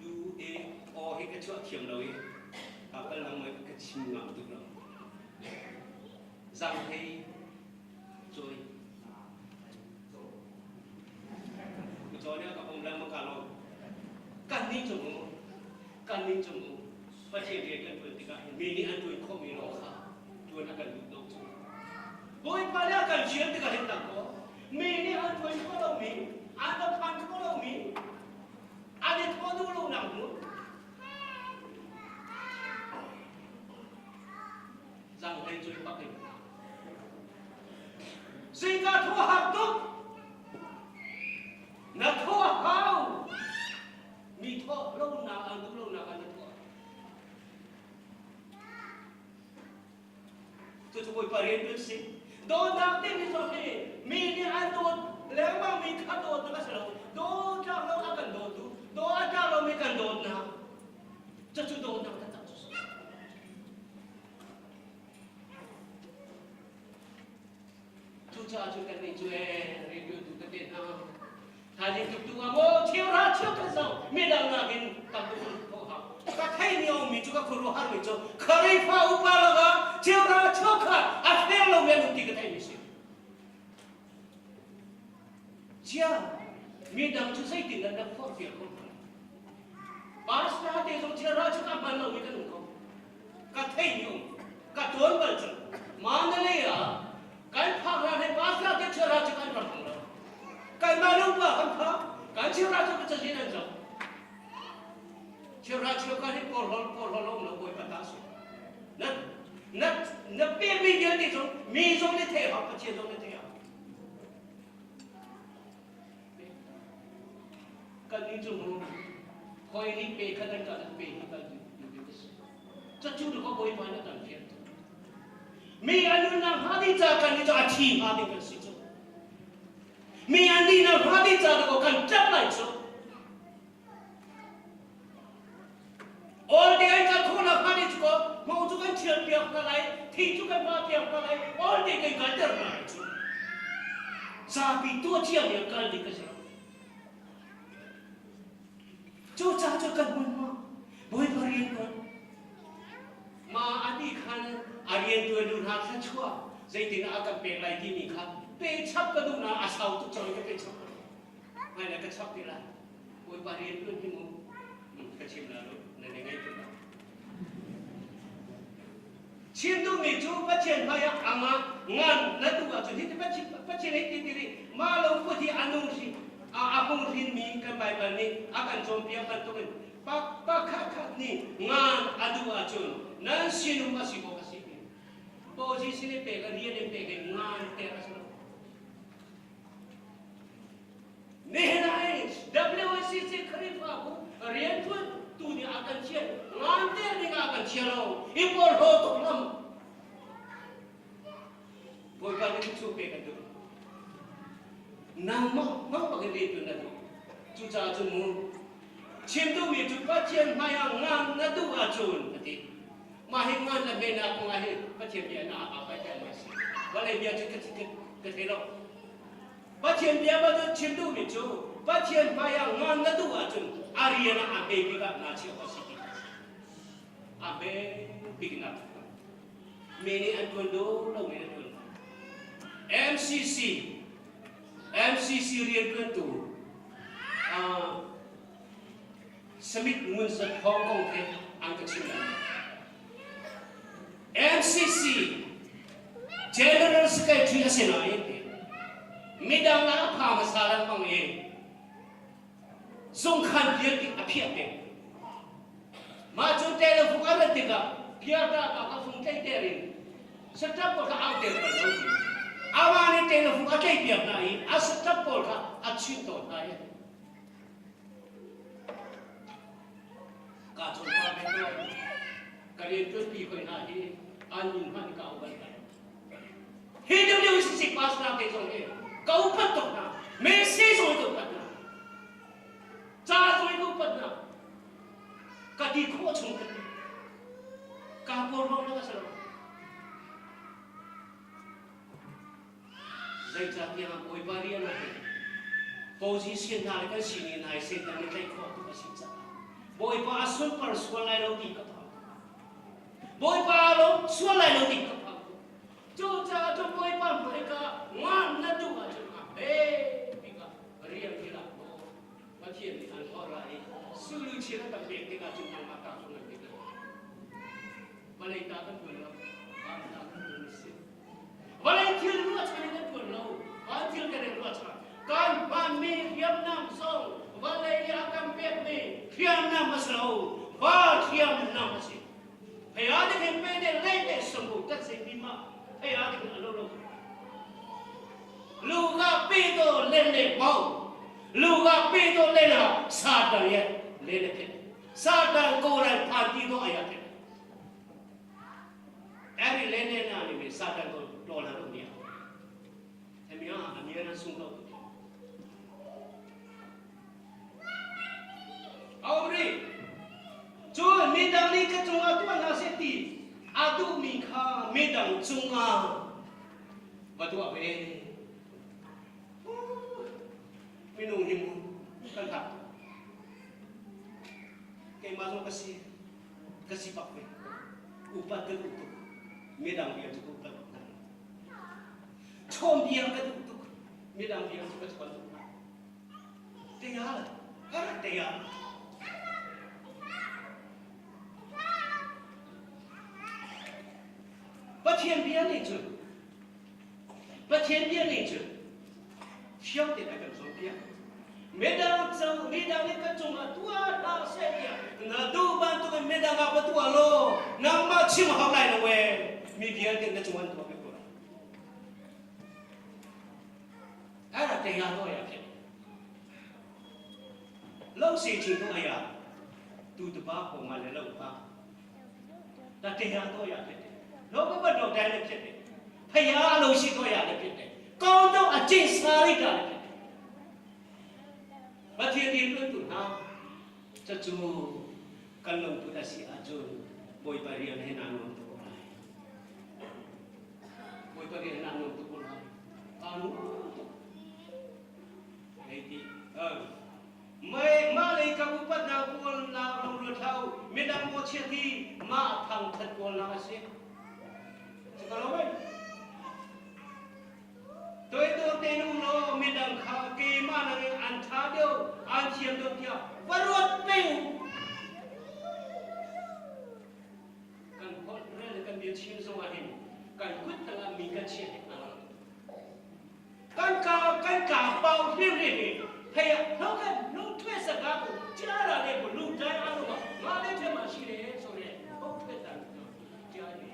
U A O hi ka chuah thiam lo i ka kal lang ka chim ngam tuk lo. Zangthei cawi. Ku cawi nih ka pom lengmang ka lo. Kan nih cung u, kan nih cung u. Pathian rian kan tuan tikah hin mi nih an tuan khawhmi lawng kha tuan a kan duh lo cu. Bawipa nih a kan fial tikah hin tak kaw, mi nih an tuan khawh lomi, an va phan khawh lomi, an i thawh duh lonak hmun, Zanghlei cu pak in Zingka thaw har tuk na thaw a hau mi thawh lonak an duh lonak an thawh cucu Bawipa rian kan si dawtnak timi zong hi mi nih an dawt lengmang mi kha dawtnak a si lo dawt tlak lo a kan dawtu daw a tlak lomi kan dawtnak cucu dawtnak taktak cu si Cucaah cun kannih cu ee radio tu tete hna thaizing tuk tu ah maw cheu ra cheu kan zong midang nakin tam deuh kan thawh hau. Ka thei mi a ummi cu ka khuaruahhar mi cu Kharifa upa lakah cheu ra cheu kha a fel lomi an um ti ka theih mi si. Chia midang cu zeitin dah na forhfial kho hna? Pastor te zong chia ra cu ka hman lomi kan um ko. Ka thei mi um. Ka tuan bal cang. Mandalay ah kan phak hlan he pastor te chia ra cu kan rak hmang lo. Kanmah le upa kan phak. Kan chia ra cu ka cazin an zoh. Chia ra chia kan hi porhlol porhlol um lo bawipa ta si. Na na na pekmi vialte zong mi zong nih theih hau Pathian zong nih theih hau. Kan nih cu mu hoi nih pe kha nan kan pe hi kan Cacu tu ko bawipa na kan fian mi an nunnak hnga ding ca kan nih cu a thi hnga ding kan si cu mi an nihnak hnga ding ca ko kan ṭap lai cu All day kan khawhnak hnga ding cu ko hmong cu kan thial piak hna lai thi cu kan ma piak hna lai all day kan kalter hna lai cu zapi tuah thiam in kal ding ka si lo cucaah cu kan hmun ma bawipa rian tuan ma ani khan a rian tuan nu hna thluachuah zeitin a kan pek lai timi kha pe chap ka duh na a sau tuk cang ka pe chap hmailei ka chap ti lai Bawipa rian tuan hi mu ka chim la lo na ne ngai tuk. Chim duhmi cu Pathian hmaiah amah ngan na duh ahcun hi Pathian hi ti ti mah lo put hi a nung hrin a hung hrinmi kan Baibal nih a kan cawnpiak bantukin pakhat khat nih ngan a duh ahcun nan sinum a si awk a si. Position in pek rian in pek in ngan ter a si lo. Nihin ah WCC Khrihfabu rianṭuan tu nih a kan chiat ngan ter ding ah a kan chia lo. I porhlaw tuk lam. Bawipa nih cu pe kan duh. Nangmah mang bak in rianṭuan na duh. Cucaah cun mu chim duhmi cu Pathian hmaiah ngan na duh ahcun a ti. Mah hi ngan le hmenak kong ah hin Pathian bia na aa pai kai ma si. Vawlei bia cu ka thei lo. Pathian bia bantuk chim duhmi cu Pathian hmaiah ngan na duh ahcun a rian ah a hme bik ah naa chiah awk a si ti a hme bik in naa Mi nih an ṭuan duh lomi an ṭuan. MCC MCC rianṭuantu Smith Ngun Sat Hong Kong he an ka chim lai. MCC General Secretary a si nain midang ah a pha hmasa lengmang i zungkhan vialte a phiah peng. Mah cu telephone a rat tikah phiarta ka ka fung tlaihter in saṭap pawl kha au ter bal lo ti. Amah nih telephone a tlaihpiak hna i a saṭap pawl kha a chimh tawn hna i Ka chungkhar he tuan ka rianṭuanpi hoi hna hi an min hmanh ka upat hna. Hi WCC pastor te zong hi ka upat tuk hna. Messi zong ka upat hna. Ca zong ka upat hna. Ka ti khawh chung ka ti. Ka porhlawt na ka si lo. Zeicahtiah Bawipa rian ah hin position hna le kan sining hna hi Satan nih tlaih khawh tuk a si caah Bawipa a sunpar sual lai lo ti ka phang. Bawipa a lawm sual lai lo ti ka phang. Cucaah cu Bawipa hmaika ngan na duh ahcun a he bik ah rian hi lak law Pathian nih an hlawt lai i sulu chin a kan pek tikah cun nangmah ta cu ngan bik lai. Vawlei ta kan tuan lo, van ta kan tuan a si. Vawlei thil ruahchan in kan ṭuan lo, van thil kan in ruahchan. Kan hmanmi hriamnam zong vawlei nih a kan pekmi hriamnam a si lo, van hriamnam a si. Phei ah ding hin pe ne lei ne samu tat se mi ma phei ah ding a lo lo. Luka pe to len le mau. Luka pe to len ha sa dang ye le le phe. Sa dang ko rai phan ti do aya phe. အဲ့ဒီလဲနေနာနေပြီစာတန်ကိုတော်လာလို့မရဘူး။အများအများနဲ့ဆုံးတော့တယ်။အော်ရီကျိုးမေတန်လေးကကျုံအတူနာစတီအတူမိခာမေတန်ကျုံအာဘတ်တော့ပဲမင်းတို့ဟိမကန်တာကဲမဆုံးကစီ Ka si bak ve. Upat ka duh tuk. Midang bia cu ka upat tuk hna. Chawm bia ka duh tuk. Midang bia cu ka chawn tuk hna. Teal, ka rak teal. Pathian bia nih cun Pathian bia nih cun fiang tein a kan cawnpiak. Midang cung midang nih kan cungah tuah hna seh tiah na duh bantukin midang ah va tuah law nangmah chim hau lai lo ee mi vialte na cung an tuah ve ko lai. Ara te ya to ya khe. Lo se chin ko aya tu tu pa ko ma le lo pa ဒါတရားတော်ရဖြစ်တယ်လောကပတ်တော်တိုင်းလည်းဖြစ်တယ်ဖယားအလိုရှိတော်ရလည်းဖြစ်တယ်ကောင်းတော့အကျင့်စာရိတ္တလည်းဖြစ်တယ်မထေရီလွတ်သူဟာတချို့ကလုံပုဒ်စီအကျိုးဘိုးပါရီဟနာနုံတူလိုက်ဘိုးပါရီဟနာနုံတူလိုက်အာနုဟေဒီအော Mei mah lei ka upatnak pawl nak ro ruat hlah u. Midang mawhchiat hi mah thangthat kawlnak a si. Cu ka lo mei. Toidor tein um law midang kha keimah nangin an ṭha deuh, an thiam deuh tiah va ruat peng u. Kan holh rel le kan bia chim zong Kan ka kan ka pau hrimhrim hi hei no kan no thwe sa ka ko ကြားလာတဲ့ကိုလူတိုင်းအားလုံးကငါလက်ထက်မှာရှိတယ်ဆိုတဲ့ဟုတ်ထွက်တာကိုကြားနေ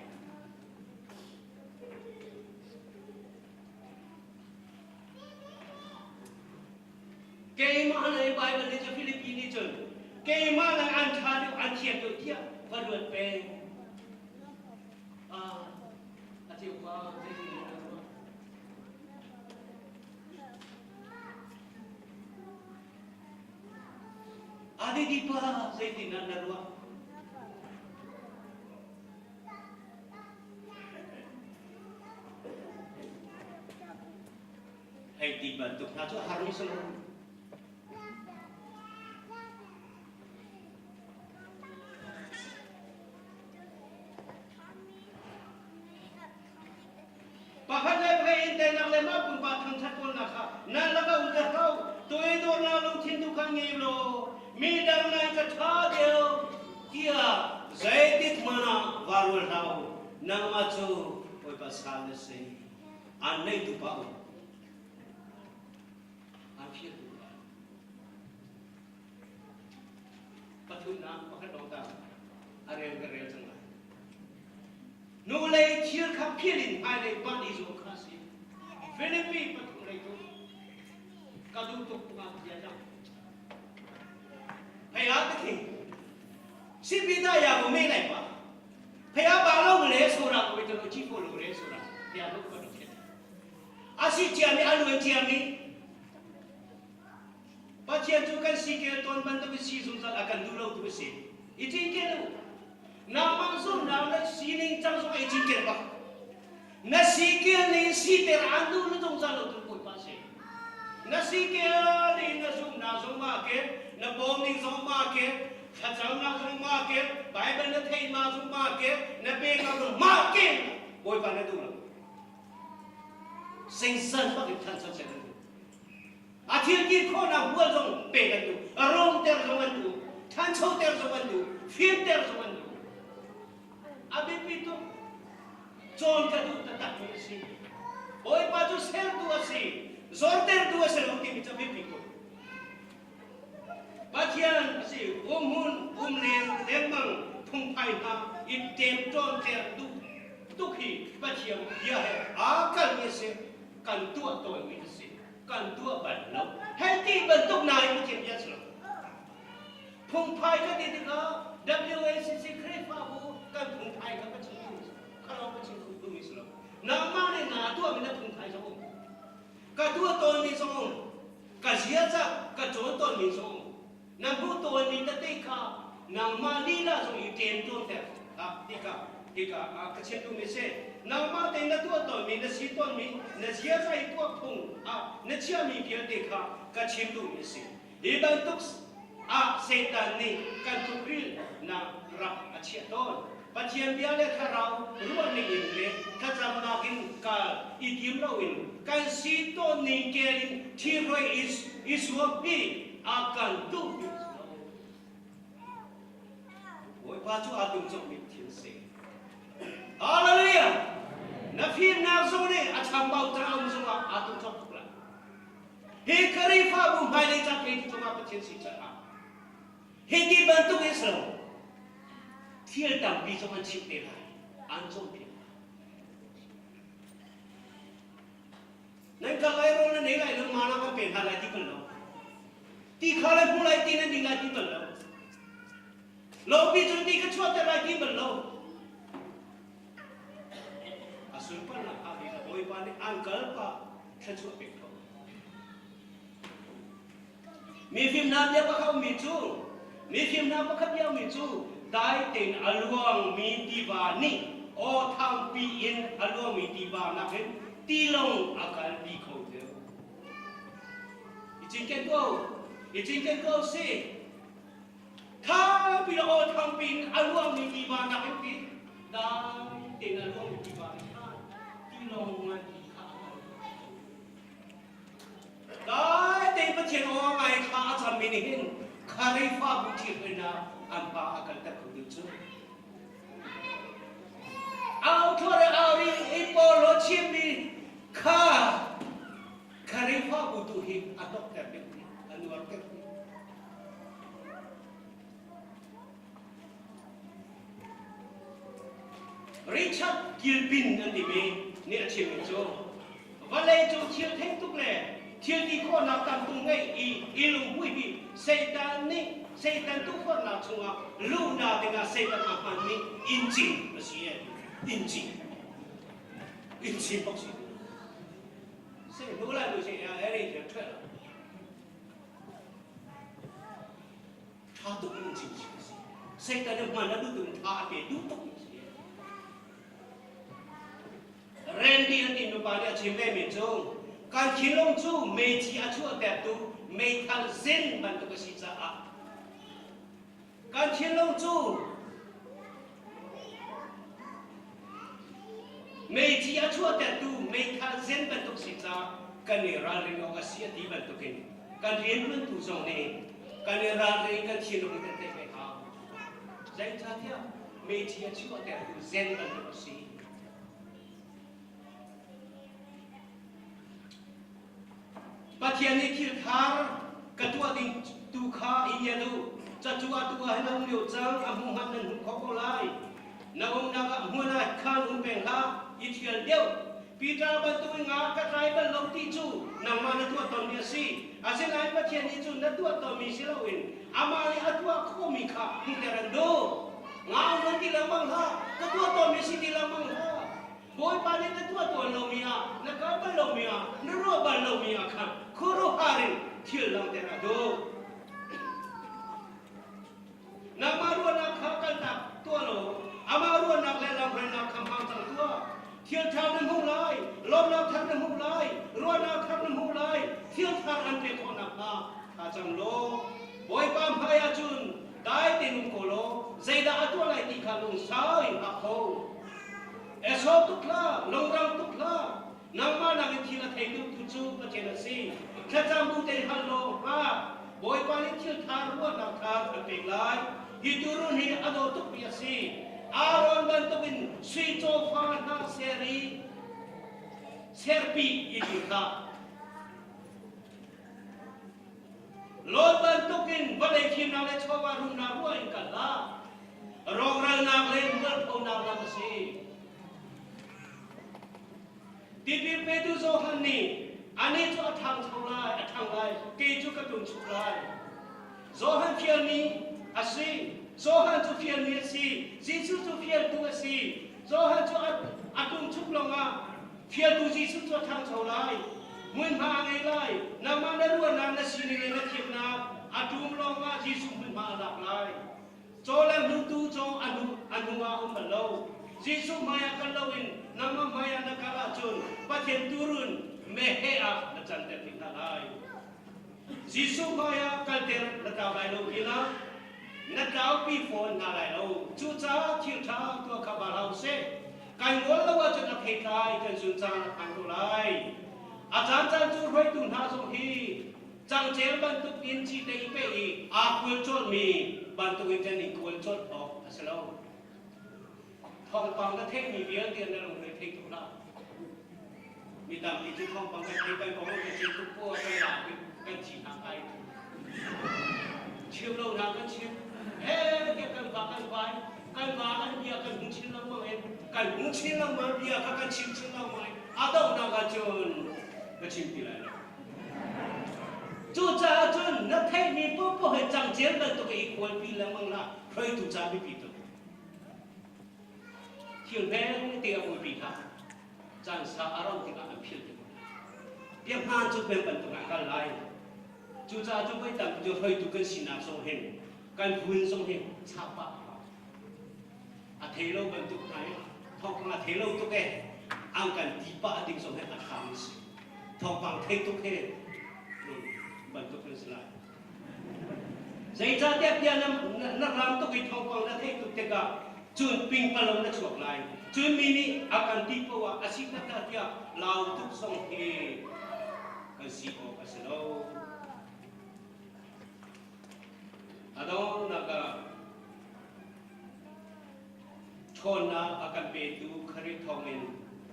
Keimah le Bible nih cu Filipi nih cun keimah le an ṭha deuh an thiam deuh tiah va ruat peng. Ah, a ceu pa zeitin dah na ruah? Adidi pa zeitin dah na ruah? Hei ti bantuk hna cu har mi si lo. Pakhat le pakhat in teinak le mah pumpak thangṭhat kawlnak kha nan lakah um ter hlah u. Toidornak lungthin tu kha ngei law mi dang nan ka ṭha deuh tiah zeitik hmanh ah vaa rual hlah u. Nangmah cu Bawipa sal na si. Aan neitu pa um. Aan phiatu pa. Pathumnak pakhat lawng ta a rel ka rel cang lai. Hnulei thil kha philh in hmailei panh i zuam kha a si. Filipi pathum lei tu ka duh tuk nga bia cang. Phei ah ka thing. Sipi da ya ko me lai pa. Phei ah ba lo le sora ko ito lo chi fo lo re sora. Phei ah lo ko lo A si cia mi a luan cia mi Pathian cu kan si kel tawn bantuk in si zungzal a kan duh lo tu a si. I cinken u. Nangmah zumnak na sining cang zong i cinken bak. Na si kel ning siter aan duh na zungzal lo tu Bawipa si. Na si kel ning na zumnak zong ma ke, na bawm ning zong ma ke, thlacamnak zong ma ke, Bible na theih ma zong ma ke, na peknak zong ma ke, Bawipa na duh lo. Sengsan bak in thancho seh kan duh. A thil ti khawhnak hmual zong pek an duh, romter zong an duh, ṭhanchoter zong an duh, fimter zong an duh. A biapi tuk. Cawn ka duh taktakmi a si. Bawipa cu sertu a si, zortertu a si lo timi cu a biapi tuk. Pathian a si, umhmun, umleng, lengmang, phungphai hna i ṭemṭawnter duh tuk hi Pathian bia he aa kalmi a si, kan tuah tawnmi a si. Kan tuah bal lo. Hei ti bantuk nain Pathian bia si lo. Phungphai kan ti tikah WACC Khrihfabu kan phungphai kha ka chim kha lawng ka chim duhmi si lo. Nangmah nih naa tuahmi na phungphai zong um. Ka tuah tawnmi zong um. Ka ziaza ka cawn tawnmi zong um. Na hmuh tawnmi tete kha nangmah lila zong i ṭem tawnter. Hika hika ka chim duhmi si. Nangmah tein na tuah tawnmi, na si tawnmi, na ziaza i tuah phung ah na chiahmi vialte kha ka chim duhmi a si. Hi bantuk ah Satan nih kan tlukrilh nak rak a chiah tawn. Pathian bia le thlarau ruahning in le thlacamnak in kal i tim loin kan si tawn ning kel in ṭhihruai i zuam hi a kan duh bik lo. Bawipa cu aa tum cawkmi thil si. Hallelujah! Na fimnak zong nih a chambau cang a um zongah aa tum cawk tuk lai. Hi Khrihfabu hmailei ca theitu cungah Pathian si caah hi ti bantuk in si lo thil tampi zong an chimh te lai, an cawnpiak lai. Nan kal lai rawl nan ei lai lo, mana kan pe hna lai ti bal lo. Ti kha lai hmu lai ti nan ding lai ti bal lo. Lopi cun ti ka chuahter lai ti bal lo. A sunparnak a ri Bawipa nih an kal pa thluachuah pek ko. Mi fimnak bia pakhat ummi cu mi fimnak pakhat bia ummi cu dai tein a luangmi tiva nih aw thangpi in a luangmi tiva nakin tilawng a kalpi kho deuh. I cinken ko, i cinken ko si. Thangpi le aw thangpi in a luangmi tiva nakin ti dai tein a luangmi tiva nih khan tilawng nganpi kha a kalpi. Dai tein Pathian aw ngai thla a cammi nih hin Khrihfabu ṭhihhruainak an pa a kalter kho ding cu. Au thawr le au ri i Paul chimmi kha Richard Gilpin an timi nih a chimmi cu vawlei cu thil thei tuk le thil ti khawhnak tam tung ngei i i lunghmui hi Satan nih Satan tukforhnak chungah luhnak dingah Satan a hmanmi inncin a si e inncin inncin bak si se hnu lai nu si eri ṭhe Ṭha tuk in chimchim a si. Satan nih hman a duh tuk in tha a pe duh tuk mi a si. Randy an ti nupa nih a chim ve mi cu kan thinlung cu meici a chuahtertu meithal zin bantuk a si caah kan thinlung cu meici a chuahtertu meithal zen bantuk si caah kan i ralring awk a si a ti bantukin kan rianṭuantu zong nih kan i ralring kan thinlung in kan theih ve hau. Zeicahtiah meici a chuahtertu zen bantuk a si. Pathian nih thil thar ka tuah ding tu kha i ngiat u. Catu ah tu ah hin a um lio cang, a hmu hmanh nan hmuh khawh ko lai. Na umnak ah hmun ah khan um peng hlah, i ṭhial deuh. Peter bantuk in nga ka tlai bal lo ti cu nangmah na tuah tawnmi a si. Asinain Pathian nih cun na tuah tawnmi si loin amah nih a tuah khawhmi kha hmuhter an duh. Nga um ti lengmang hlah, ka tuah tawnmi si ti lengmang hlah. Bawipa nih na tuah tawn lomi ah, na kal bal lomi ah, na ruah bal lomi ah khan khuaruahhar in thil langhter a duh. Nangmah ruahnak kha kaltak tuah law, amah ruahnak le lamhruainak kha hmang cang tuah. Thil ṭha na hmuh lai, lawmnak thar na hmuh lai, ruahnak thar na hmuh lai, thil thar an pek khawh nakhnga tha cang law, Bawipa hmai ah cun dai tein um ko law, zeidah a tuah lai ti kha lungsau in hngak ko. Esau tuk hlah, lungrang tuk hlah. Nangmah nakin thil a thei tuktu cu Pathian a si. Thlacam bu tein hal law hngak. Bawipa nih thil tha ruahnak thar an pek lai. Hi tuurun hi a dawh tukmi a si. Aaron bantukin sui cawfa hna ser i serpi i tim hlah. Lot bantukin vawlei fimnak le chawva rumnak ruah in kal hlah. Rawkralnak le mualphonak lam a si. Tipil petu Johan nih anih cu a ṭhangcho lai, a ṭhang lai, kei cu ka ṭumchuk lai. Johan fialmi a si. Johan cu fialmi a si. Jesuh cu fialtu a si. Johan cu a ṭumchuk lawngah fialtu Jesuh cu a ṭhangcho lai. Hmunhma a ngei lai. Nangmah na ruahnak, na sining le na thiamnak a ṭum lawngah Jesuh hmunhma a lak lai. Caw le hnutu caw a hnu a hnu ah um bal lo. Jesuh hmaiah kal loin nangmah hmaiah na kal ahcun Pathian tuurun meheh ah na canter ding hna lai. Jesuh hmaiah kalter na tlau lai lo pinah na tlaupi fawn hna lai lo. Cucaah thil ṭha tuah kha ba hlah usih. Kan ngol lo ahcun a theitlai kan zun caan a phan ko lai. A caancaan cu hruaitu hna zong hi Cangcel bantuk in cite i peh i aa kual colhmi bantuk in kan i kual colh awk a si lo. Thawngpang na theihmi vialte na lungre thei tuk hlah. Mi tampi cu thawngpang kan thei kan kong kan chim tuk poah kan lak i kan thi hna kai. Chim lo hna kan chim. He tiah kan va kan vai kan va kan bia kan hung chin lengmang in kan hung chin lengmang bia kha kan chim chin lengmang i a donghnak ah cun ka chim ti lai lo. Cucaah cun na theihmi paohpaoh hi cangcel bantuk i kualpi lengmang hlah, hruaitu ca biapi tuk. Thil hmeng te a buaipi hlah. Caan sa a rauh tikah an philh ti ko lai. Bia hmaan cu peng bantuk ah kal lai. Cucaah cu voi tam cu hruaitu kan sinak zong hin kan vun zong hi chap pah a hau. A thei lo bantuk hna i thawngpang a thei lo tuk e an kan ti pah ding zong hi a ṭha mi si. Thawngpang thei tuk hi bantuk kan si lai. Zeicahtiah bia na, na ram tuk i thawngpang na theih tuk tikah cun pingpalo na chuak lai. Cun mi nih a kan ti poah ah a si taktak tiah lau tuk zong hi kan si awk a si lo. A donghnak ah ṭhawnnak a kan petu Khrih thawngin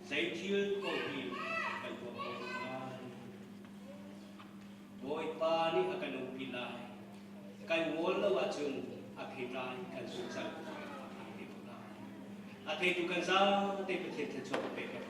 zei thil ko hi kan tuah khawh lai. Bawipa nih a kan umpi lai. Kan ngawl lo ahcun a phit lai, kan sung cang a phan te ko lai. A theitu kan zaate Pathian thluachuah pe ko.